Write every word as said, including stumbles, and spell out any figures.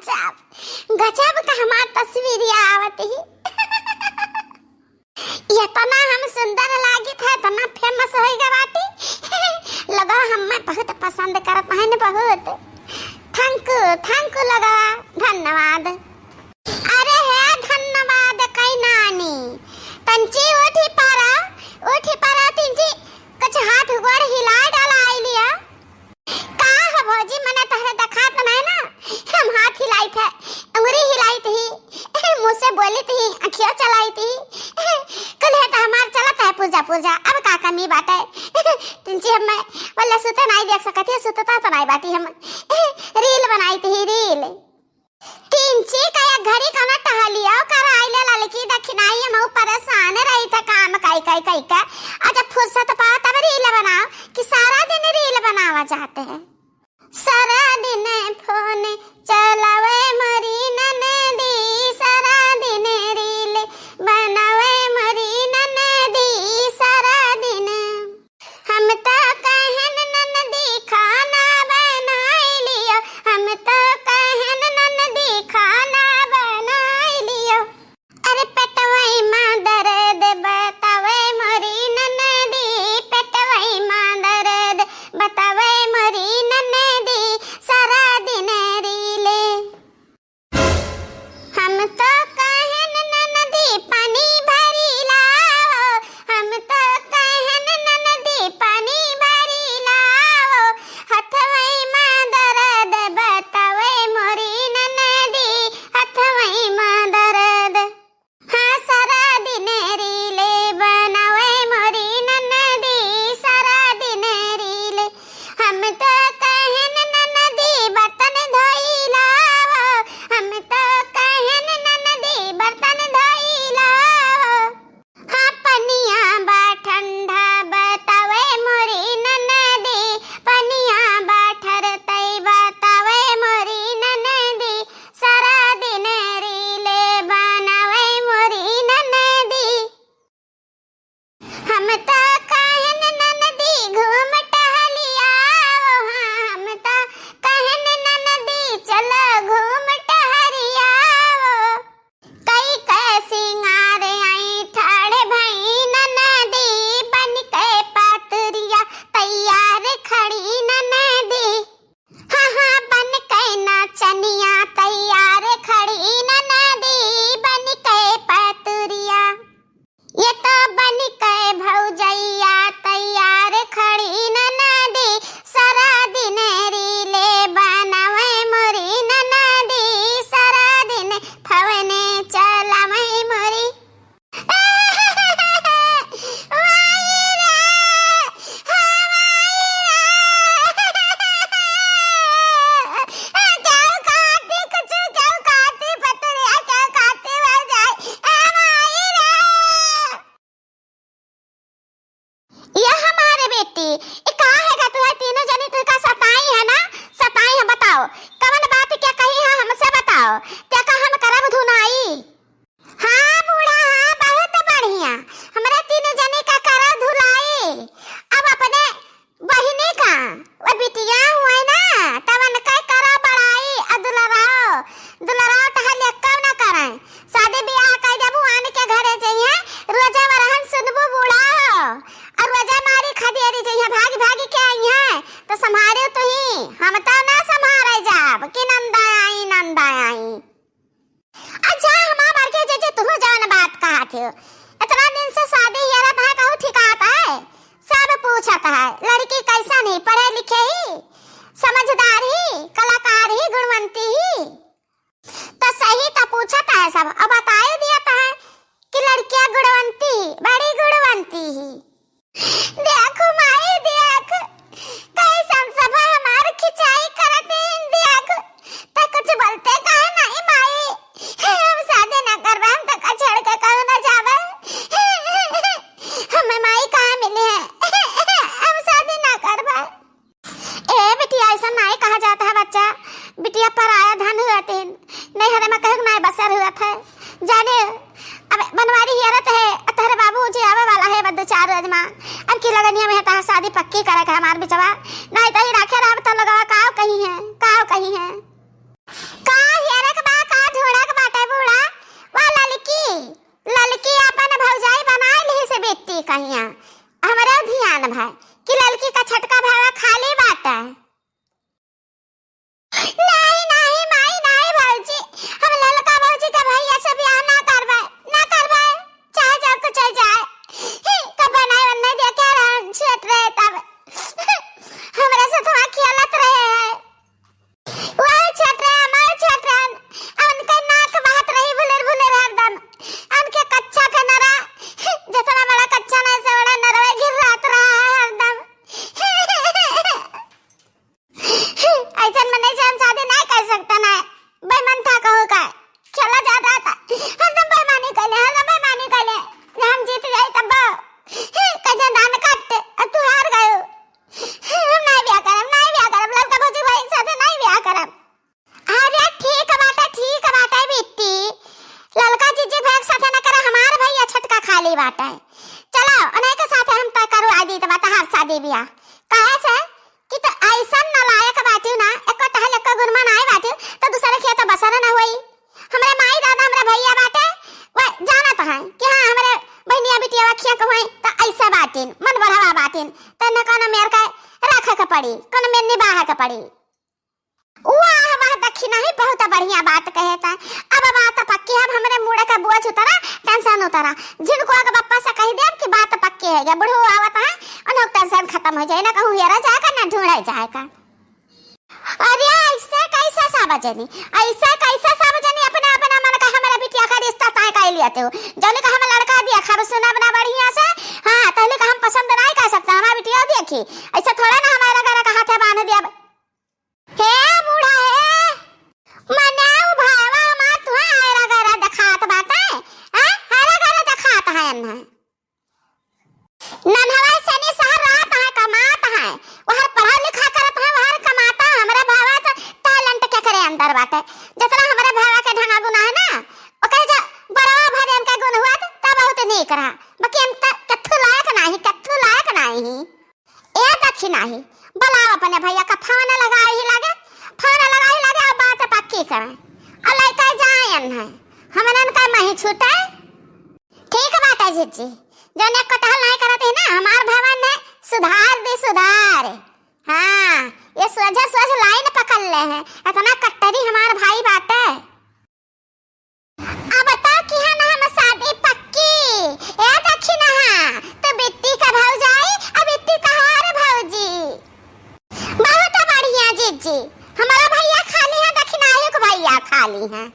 गजब, गजब का हमार तस्वीरिया आवत ही। इतना हम सुंदर लागित है, इतना famous होई गए बाटी। लोगवा हमें बहुत पसंद करत है न, बहुत। Thank you, thank you लोगवा, धन्यवाद। अरे हे धन्यवाद कई नानी, तंची उठी पारा, उठी पारा तिंची, कुछ हाथ गोड़ हिला डला आई लिया। का हो भौजी, मने तहरे देखात नहीं ना, हम हाथ हिलाइत है, अंगुरी हिलाइत ही, मुँह से बोलित ही, अखियो चलाइत ही, कुल है तो हमार चलत है पूजा पूजा, अब का कमी बाटे। तिंची हमें बोले सुते नहीं देख सकत है, सुतता तो नहीं बाटी हम, reel बनाइत ही, reel। तिंची का एक घड़ी कौनो टहलियो कराइले ललकी दखिनाई, हम परेशान रही थे काम कई कई कई के। अच्छा फुर्सत पाओ तब reel बनाओ कि सारा दिन reel बनावा चाहते हैं। सारा दिन phone चलावे मोरी ननदी, सारा दिन reel बनावे मोरी ननदी, सारा दिन। हम तो कहन ननदी खाना बनाई लियो, हम तो कहन ननदी खाना बनाई लियो। अरे पेटवई मा दर्द बतावे मोरी ननदी, पेटवई मा दर्द बतावे मोरी ननदी, सारा दिन reel। हम तो कहन ननदी पानी भरी लाओ, हम तो कहन ननदी पानी भरी लाओ, हथवई मा दर्द बतावे मोरी ननदी, हथवई मा दर्द। हाँ, सारा दिन reel बनावे मोरी ननदी, सारा दिन reel। हम तो कहन ननदी बर्तन धोई लाओ, हम तो कहन ननदी बर्तन धोई लाओ। हाँ, पनिया बा ठंडा बतावे मोरी ननदी, पनिया बा ठरतई बतावे मोरी ननदी, सारा दिन reel बनावे मोरी ननदी। हम तो कहन ननदी घूम टहलियाओ, हाँ, हम तो कहन ननदी चलो घूम टहलियाओ। कई के सिंगार आई ठाढ़ भई ननदी, बन के पातुरिया तैयार खड़ी ननदी। हाँ, हाँ, बन के नाचनिया तैयार खड़ी ननदी, बन के पातुरिया। ये तो बन के भौजैया तैयार खड़ी ननदी, सारा दिन reel बनावे मोरी ननदी, सारा दिन phone चलावे मोरी। माई रे, हाँ, माई रे। आ, क्यों खाती कुछ, क्यों खाती पतरिया, क्यों खाती भौजाई? आ, माई रे। ये हमारे बेटी, ये का है गा, तू है तीनों जनी तू का सताई है ना, सताई है, बताओ कवन बात क्या कही है हमसे बताओ, क्या का हम करब धुनाई? हाँ बूढ़ा, हाँ बहुत बढ़िया, हमरे तीनों जनी का करब धुलाई। अब अपने बहिनी का, वो बिटिया हुए ना, तब उनके करो बड़ाई, आ दुलराओ, दुलराओ टहल एक्को न करें। शादी ब्याह कइ देबू, आन के घरे जइहे, रोजे वरहन सुनबू बूढ़ा हो, और रोजे मारी खदेरी जइहे, भाग भाग के अइहे, तो संभारे तुही, हम तो ना संभारे जाब, कि नंदा आई, नंदा आई। अच्छा, हमार बड़के जीजी, तुहू जवन बात कहत हो, इतना दिन से शादी हियरत है, कहूँ ठिकात है, सब पूछत है, लड़की कैसन ही, पढ़े लिखे ही, समझदार ही, कलाकार ही, गुणवंती ही, तो सही तो पूछत है सब, अब बताई दियत है कि लड़किया गुणवंती ही, बड़ी गुणवंती ही। देख माई, देख, कैसन सब हमार खिंचाई करत हैं, देख, त कुछ बोलते काहे नहीं माई? हम शादी ना करबे, हम तो का छोड़ के कहूँ ना जाबे। हमें माई कहाँ मिली है? हम शादी ना करबे। ए बिटिया, ऐसा नाई कहा जाता है बच्चा, बिटिया पराया धन हुआ तीन, नहीं हरे में कहे नाई बसर हुआ था। जाने अब बनवारी हियरत है, अब तोहरे बाबूजी आवे वाला है बस दो चार रोज मा, अब की लगनिया में है तहार शादी पक्की करे का हमार बिचवा, नहीं तो ही राखे रहब तो लगवा काव कही है, काव कही है। का हियर बाटे। चलो, उन्हीं के साथे हम तय करवाइ दीत बा तहार शादी बियाह। काहे से कि तू अइसन नालायक बाटिउ ना, एको टहल, एको गुनमा नाहीं बाटिउ, तो दूसरे खेत बसर न होई। हमरे माई दादा, हमरे भइया बाटे, वह जानत हैं कि हाँ, हमरे बहिनिया बिटिया अखियाँ के होई, तो अइसे बाटिन, मन बढ़ावा बाटिन, तो न कौनो मेर के रखे के पड़ी, कौनो मेर निबाहे के पड़ी। वाह, वाह, दखिनही बहुत बढ़िया बात कहे त। अब बात पक्की है, अब हमरे मूड़े का बोझ उतरा, tension उतरा। झिनकुआ के बप्पा से कहि देब कि बात पक्की है, बुढ़ऊ आवत हैं, उन्हें tension खतम होइ जाए, ना कहूँ हेरा जाए का, ना ढूंढे जाए का। अरे, अइसे कइसे समझनी, अइसे कइसे समझनी, अपने, अपने मन का हमरे बिटिया का रिश्ता तय कइ लियत हो। जौनी का हम लड़का दिया, खब सुनब ना बढ़िया से, हाँ, तहली का हम पसंद नाहीं कर सकता, हमार बिटिया देखी, अइसे थोड़ा ना हमारे घर का हाथे बांध दिया। हे बूढ़ा हे, मने उ भावा हमार तुहे हैरा गैरा देखात बाटे, हैं? हैरा गैरा देखात है अन्हा। नन्हवा सनी शहर रहत है, कमात है, वहर पढ़ा लिखा करत है, वहर कमाता है। हमरे भावा के talent केकरे अंदर बाटे, जितना हमरे भावा के ढंगा गुना है ना, ओकर जो बड़वा भरे इनका गुन हुआ त, त बहुत नीक रहा, बाकी हम त कथू लायक नाहीं, कथू लायक नाहीं। ए दखिनही, बुलाओ अपने भइया का, फोन लगाई ही लगे, फोन लगाई ही लगे, अब बात पक्की करें। और लइका जाए अन्हा, हमनन का मही छूटे। ठीक बाटे जिज्जी, जौन एक कटहल नाहीं करत ही ना, हमार भवन है, सुधार दी सुधार। हाँ, ये सोझे सोझ line पकड़ ले हैं, इतना कट्टरी हमार भाई बाटे। अब तो किहन हम शादी पक्की। ए दखिनहा, तू बिट्टी का भौजाई, अब बिट्टी तहार भौजी। बहुत बढ़िया जिज्जी, हमारा भइया खाली है, दखिनहा के भइया खाली है।